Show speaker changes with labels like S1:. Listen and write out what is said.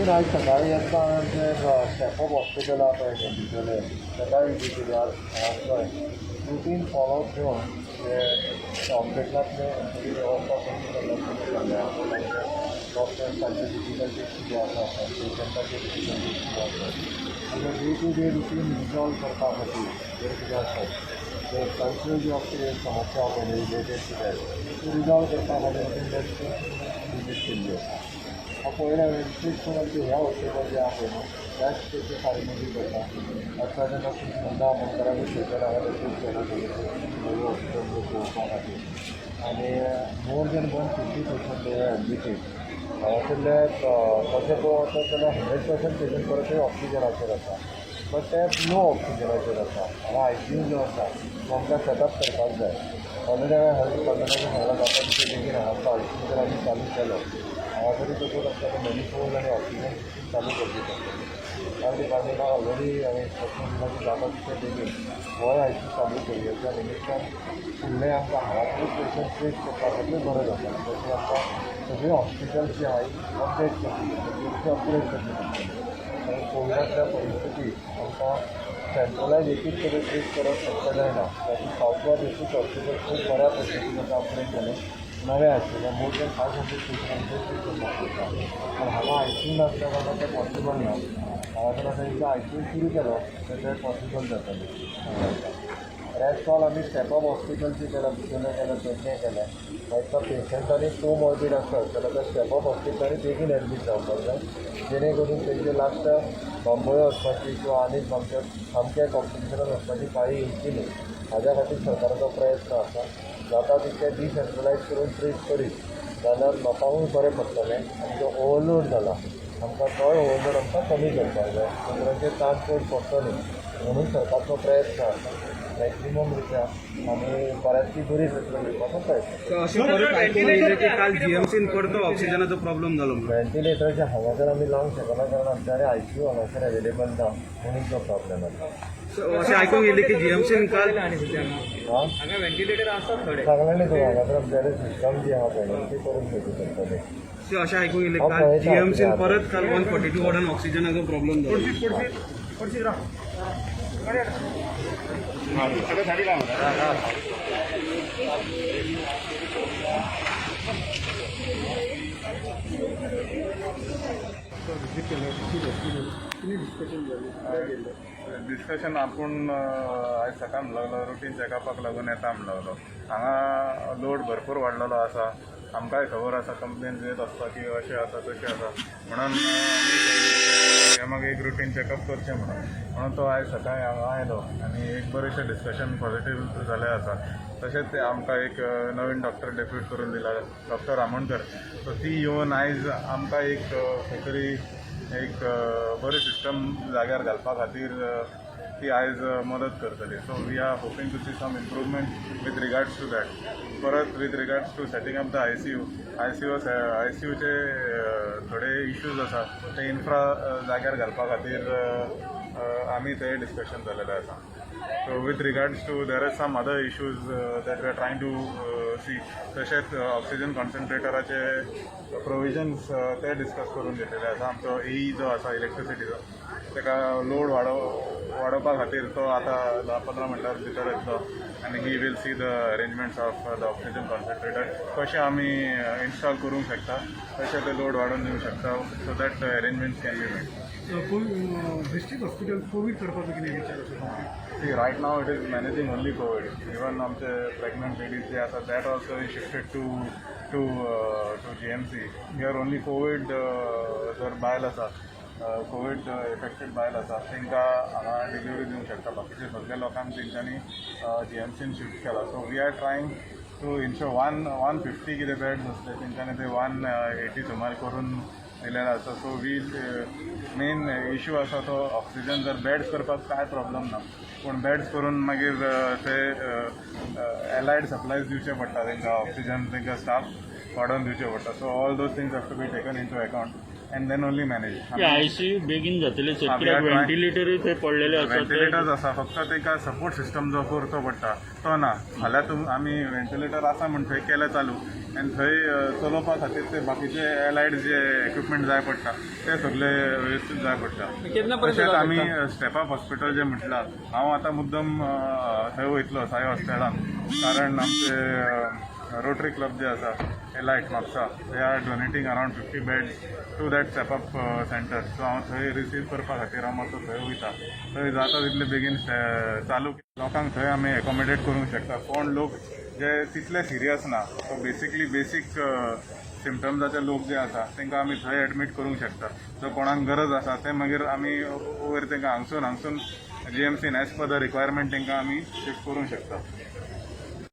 S1: Routine आयज सकाळी येतना हांवें आमचें स्टेपअप हॉस्पिटल आहा पळय भितरलें, ताकाय विजीट केली. आज हांगासर रुटीन फॉलोअप घेवन ते हॉस्पिटलांतले सगळी वेवस्था कशी चल्ल्या तें सांगलें. डॉक्टर्स तांचे डिफिकल्टीज कितें आसा, पेशंटाचे डिफिकल्टीज कितें आसा, आनी day to day routine resolve करपा खातीर जर कितें आसत तर तांच्यो ज्यो कितें समस्या पळय रिलेटेड टू that, त्यो रिजॉल्व करपा खातीर रुटीन विजीट केल्ली आसा. हांव पळयलें हांवें, विशेश करून आमचें ह्या हॉस्पिटल जें आहा पळय न्हू, त्याच तेची सारकी करता. एट प्रेजंट नंदा आमोणकराकूय थंयच्यान हांवें रिक्वेस्ट केला नवी हॉस्पिटल पळोवपा खातीर आनी more than 150 patient they admitted. हांगासरले तशें पळोवंक वचत जाल्यार 100% पेशंट परतूय ऑक्सिजनाचेर आसा, बट ते लो ऑक्सिजनाचेर आसा. हांगा आयसीयू जो आसा तो आमकां सेटअप करपाक जाय. ऑलरेडी हांवें हेल्थ डिपार्टमेंटाक सांगलां, जाता तितले बेगीन हांगासर आयसीयू जर आमी चालू केलो हांगासरूय, तसोच आमकां ते मॅनिफोल्ड आनी ऑक्सिजन सिस्टम चालू करची पडटली. हेल्थ डिपार्टमेंटाक ऑलरेडी हांवें इन्स्ट्रक्शन दिलां की जाता तितले बेगीन होय आयसीयू चालू करुया. त्या निमित्तान फुडलें आमकां हांगासरूच पेशंट ट्रीट करपा खातीर बरें जातलें. तशें आमकां सगळीं हॉस्पिटल्स जी आहाय अपडेट करची पडटली, अपग्रेड करची पडटली, कारण कोविडांतल्या परिस्थितीक आमकां सेंट्रलायज एकूच कडेन ट्रीट करप शक्य जायना. तातूंत सावथ गोवा डिस्ट्रिक्ट हॉस्पिटल खूब बऱ्या पद्दतीन आतां अपग्रेड जालें. नवें आशिल्लें, मोर दॅन 500 पेशंट आमचे ट्रीट करपाक शकता, पूण हांगा आयसीयू नासल्या कारणान तें पॉसिबल ना. हांगासर आतां एकदां आयसीयू सुरू केलो तर तें पॉसिबल जातलें. रेस्ट ऑल आमी स्टेपअप हॉस्पिटल जे केलां, भितरलें केलां, पेडणे केलें. लायक पेशंटांनी कोमॉर्बीड आसत जाल्यार त्या स्टेपअप हॉस्पिटलांनी बेगीन एडमीट जावपाक जाय, जेणे करून तेंचे लास्ट बांबोळे वचपाची किंवा आनी आमच्या सामक्या कॉम्प्लिकेशनान वचपाची पाळी येवची न्हय, हाज्या खातीर सरकाराचो प्रयत्न आसा. जाता तितकें डिसेंट्रलायज करून ट्रीट करीत जाल्यार लोकांकूय बरें पडटलें आनी जो ओवरलोड जाला आमकां, तोय ओवरलोड आमकां कमी करपाक जाय. दोतोरांचेर ताण चड पडचो न्हय म्हणून सरकारचो प्रयत्न आसा. मॅक्झिमम रित्या आमी बऱ्यांतली बरी ट्रिटमेंट दिवपाचो प्रयत्न.
S2: अशें परत आयकूंक येयलें की काल जीएमसीन परतो ऑक्सिजनाचो प्रॉब्लेम जालो म्हणून.
S1: व्हेंटिलेटराचे हांगासर आमी लावंक शकना, कारण आमच्या आयसीयू हांगासर अवेलेबल ना म्हणून तो प्रॉब्लेम आसा.
S2: अशें आयकूंक येयलें की जीएमसीन काल
S1: हां.
S3: हांगा व्हेंटिलेटर आसात थोडे.
S1: सांगलें न्ही तुका, हांगासर आमच्याकडे सिस्टम जी आहा पळय ती करून घेवची पडटली.
S2: अशें आयकूंक येयलें, काल जीएमसीन परत काल 142 वॉर्डान ऑक्सिजनाचो प्रॉब्लेम जालो.
S4: विजीट केलं, कितें डिस्कशन जालें, कित्याक गेल्ले?
S5: डिस्कशन आपूण आयज सकाळ म्हणूंक लागलो, रुटीन चॅकअपाक लागून येता म्हणूंक लागलो. हांगा लोड भरपूर वाडलेलो आसा. आमकांय खबर आसा, कंप्लेन येत आसता की अशें आसा, तशें आसा म्हणून आमी हे मागीर एक रुटीन चॅकअप करचें म्हणून तो आयज सकाळी हांगा आयलो आनी एक बरेंशें डिस्कशन पॉझिटीव जालें आसा. तशेंच ते आमकां एक नवीन डॉक्टर डेप्यूट करून दिला, डॉक्टर आमोणकर. सो ती येवन आयज आमकां एक खंय तरी एक बरी सिस्टम जाग्यार घालपा खातीर ती आयज मदत करतली. So we are hoping to see some improvement with regards to that. परत with regards to setting up the ICU, आयसीयूचे थोडे इश्यूज आसा, ते इन्फ्रा जाग्यार घालपा खातीर आमी ते डिस्कशन जालेलें आसा. So with regards to, there are some other issues that we are trying to see. तशेंच ऑक्सिजन कॉन्सन्ट्रेटराचे प्रोविजन्स ते डिस्कस करून घेतलेले आसा. आमचो एई जो आसा इलेक्ट्रिसिटीचो, ताका लोड वाडोवपा खातीर तो आतां 10-15 मिनटां भितर येतलो आनी he will see the arrangements of the oxygen concentrator, कशें आमी इन्स्टॉल करूंक शकता, कशें ते लोड वाडोवन दिवंक शकता, so that arrangements can be made.
S4: District hospital Covid करपाचो कितें विचार आसा?
S5: See, right now it is managing only COVID. Even आमचे pregnant ladies जे आसा, that also is shifted to GMC. Here only COVID जर बायल आसा, कोवीड इफेक्टेड बायल आसा, तांकां हांगा डिलिव्हरी दिवंक शकता. बाकीचे सगळे लोकांक तेंच्यांनी जीएमसीन शिफ्ट केला. So we are trying to ensure 150 कितें बेड्स आसले, तेंच्यांनी ते 180 सुमार करून दिलेले आसा. सो we main issue आसा तो ऑक्सिजन. जर बेड्स करपाक कांय प्रॉब्लम ना, पूण बेड्स करून मागीर ते एलायड सप्लायज दिवचे पडटा तांकां, ऑक्सिजन, तांकां स्टाफ वाडोवन दिवचे पडटा. So all those things have to be taken into account. And then only manage.
S3: ICU बेगीन जातले सर,
S5: हा, we
S3: कित्याक
S5: are trying.
S3: व्हेंटिलेटरूय थंय पडलेले आसा ते.
S5: व्हेंटिलेटर्स आसा, फक्त तांकां सपोर्ट सिस्टम जो करचो पडटा तो ना. फाल्यां आमी व्हेंटिलेटर आसा म्हूण थंय केलें चालू आनी थंय चलोवपा खातीर ते बाकीचे एलायड जे इक्विपमेंट जाय पडटा ते सगळे वेवस्थीत जाय पडटा.
S2: केन्ना पर्यंत
S5: तशेंच
S2: जावपाक
S5: आमी स्टेप अप हॉस्पिटल जे म्हटलां, हांव आतां मुद्दम थंय वयतलो साई हॉस्पिटलान, कारण आमचे रोटरी क्लब जे आसा elite Mapusa, they are donating around 50 beds to that step up center. So हांव थंय रिसीव करपा खातीर हांव मातसो थंय वयता. थंय जाता तितले बेगीन चालू लोकांक थंय आमी एकोमोडेट करूंक शकता. कोण लोक जे तितले सिरियस ना, सो बेसिकली बेसीक सिमटम्साचे लोक जे आसा तांकां आमी थंय एडमीट करूंक शकता. सो कोणाक गरज आसा ते मागीर आमी वयर तांकां हांगसून GMCन as per the requirement तांकां आमी शिफ्ट करूंक शकता.